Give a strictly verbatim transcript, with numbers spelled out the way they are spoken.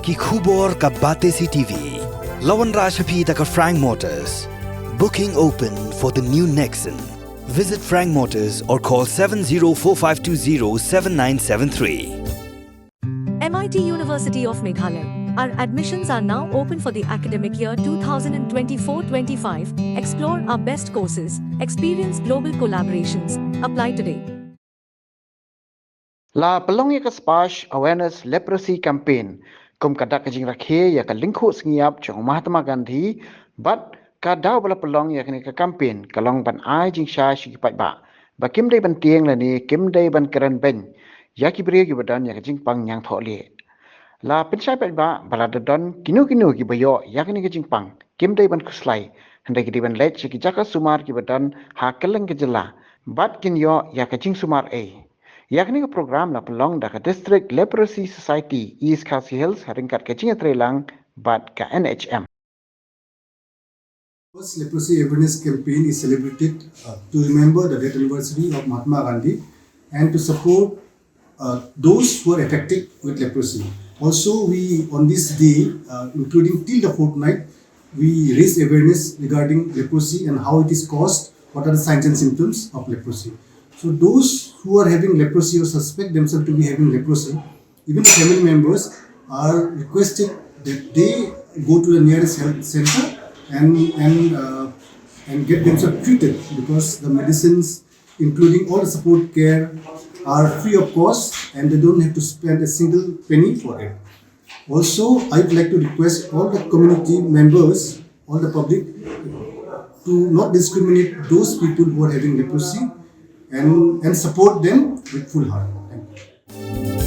Ki khubor ka Batesi T V. La wanrah sha phi da ka Frank Motors. Booking open for the new Nexon. Visit Frank Motors or call seven zero four five two zero seven nine seven three. M I T University of Meghalaya. Our admissions are now open for the academic year twenty twenty-four twenty-five. Explore our best courses, experience global collaborations. Apply today. La pynlong ïa ka Splash Awareness Leprosy Campaign kum ka dak ka jingrakhe ïa ka lyngkhuh sngi ïap jong u Mahatma Gandhi, bad ka daw ba la pynlong ïa kane ka campaign ka long ban ai jingshai sha ki paidbah ba kim dei ban tieng lane kim dei ban kren beiñ ïa ki briew kiba don ïa ka jingpang ñiangthohlieh. La pynshai paidbah ba lada don kino kino kiba ïoh ïa kane ka jingpang, kim dei ban khuslai, hynrei ki dei ban leit sha ki jaka sumar kiba don ha kylleng ka jylla bad kin ïoh ïa ka jingsumar ei. Ïa kane ka program la pynlong da ka District Leprosy Society East Khasi Hills ha ryngkat ka jingïatreilang bad ka N H M. First Leprosy Awareness Campaign is celebrated uh, to remember the death anniversary of Mahatma Gandhi and to support uh, those who are affected with leprosy. Also, we on this day, uh, including till the fortnight, we raise awareness regarding leprosy and how it is caused, what are the signs and symptoms of leprosy. So those who are having leprosy or suspect themselves to be having leprosy, even the family members are requested that they go to the nearest health center and and uh, and get themselves treated, because the medicines, including all the support care, are free of cost and they don't have to spend a single penny for it. Also, I would like to request all the community members, all the public, to not discriminate those people who are having leprosy and, and support them with full heart. Thank you.